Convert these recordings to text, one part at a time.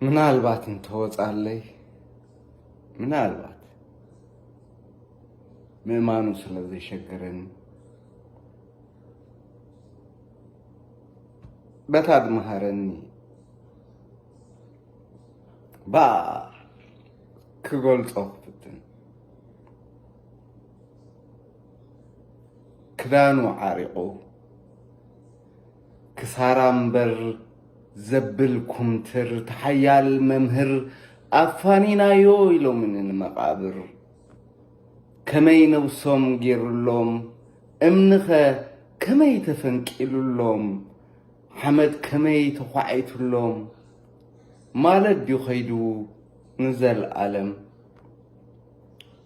ምናልባት እንተወጻለይ፣ ምናልባት ምእማኑ ስለ ዘይሸገረኒ፣ በታ ዝመሃረኒ ብኣ ክገልጾ ክፍትን። ክዳኑ ዓሪቑ፣ ክሳራ እምበር ዘብል ኩምትር፣ እቲ ሓያል መምህር ኣፋኒናዮ ኢሎምኒ ንመቓብር። ከመይ ነብሶም ጌሩሎም፣ እምንኸ ከመይ ተፈንቂሉሎም፣ ሓመድ ከመይ ተዃዒቱሎም ማለት ድዩ ከይዱ ንዘልኣለም?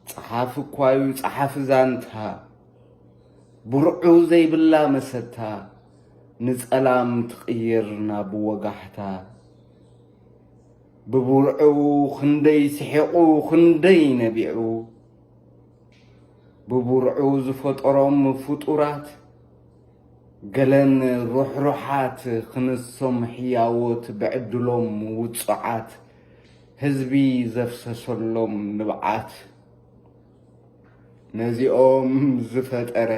ጸሓፊ እኳዩ ጸሓፊ ዛንታ፣ ብርዑ ዘይብላ መሰታ፣ ንጸላም ትቕይር ናብ ወጋሕታ። ብብርዑ ክንደይ ስሒቑ ክንደይ ነቢዑ፣ ብብርዑ ዝፈጠሮም ፍጡራት፣ ገለን ሩሕሩሓት ክንሶም ሕያዎት፣ ብዕድሎም ውጹዓት፣ ህዝቢ ዘፍሰሰሎም ንብዓት። ነዚኦም ዝፈጠረ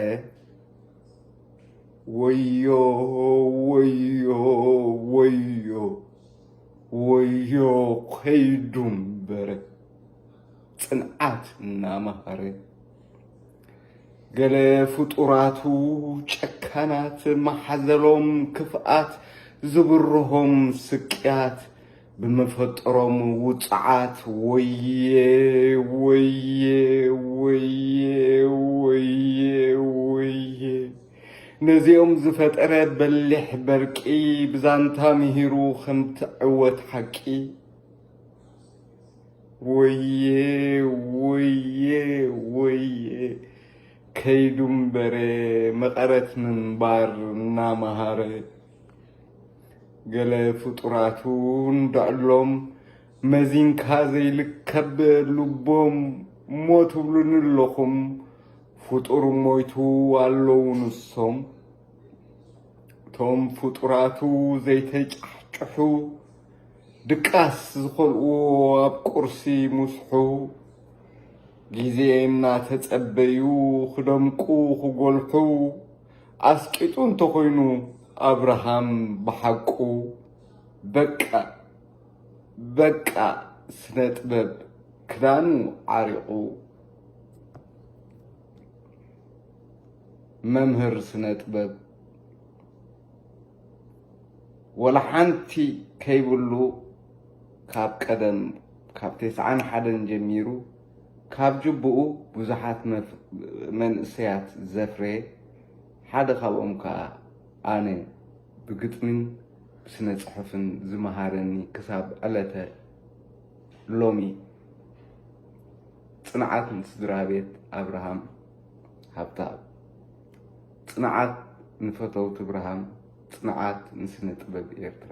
ወዮ፣ ወዮ፣ ወዮ፣ ወዮ ከይዱ እምበር፣ ጽንዓት እናመሃረ። ገለ ፍጡራቱ ጨካናት፣ ማሕዘሎም ክፍኣት፣ ዝብርሆም ስቅያት፣ ብመፈጠሮም ውጽዓት። ወየ፣ ወየ፣ ወየ፣ ወየ፣ ወየ። ነዚኦም ዝፈጠረ በሊሕ በርቂ፣ ብዛንታ ምሂሩ ከም ትዕወት ሓቂ። ወየ፣ ወየ፣ ወየ፣ ከይዱ እምበረ መቐረት ምንባር እናመሃረ። ገለ ፍጡራቱ እንድዕሎም መዚንካ ዘይልከብ ልቦም፣ እሞ ትብሉኒ ኣለኹም፣ ፍጡር ሞይቱ ኣለዉ ንሶም። እቶም ፍጡራቱ ዘይተጫሕጭሑ፣ ድቃስ ዝኸልእዎ ኣብ ቁርሲ ምስሑ፣ ግዜ እናተጸበዩ ክደምቁ ክጎልሑ፣ ኣስቂጡ እንተኾይኑ ኣብርሃም ብሓቁ፣ በቃ፣ በቃ፣ ስነ ጥበብ ክዳኑ ዓሪቑ። መምህር ስነ ጥበብ ወላ ሓንቲ ከይብሉ፣ ካብ ቀደም፣ ካብ ተስዓን ሓደን ጀሚሩ፣ ካብ ጅብኡ ብዙሓት መፍ-፣ መንእሰያት ዘፍረየ ሓደ ካብኦም ከኣ ኣነ፣ ብግጥምን ብስነ ጽሑፍን ዝመሃረኒ ክሳብ ዕለተ ሎሚ። ጽንዓት ንስድራ ቤት ኣብርሃም ሃብተኣብ። ጽንዓት ንፈተውቲ ብርሃን፣ ጽንዓት ንስነ ጥበብ ኤርትራ።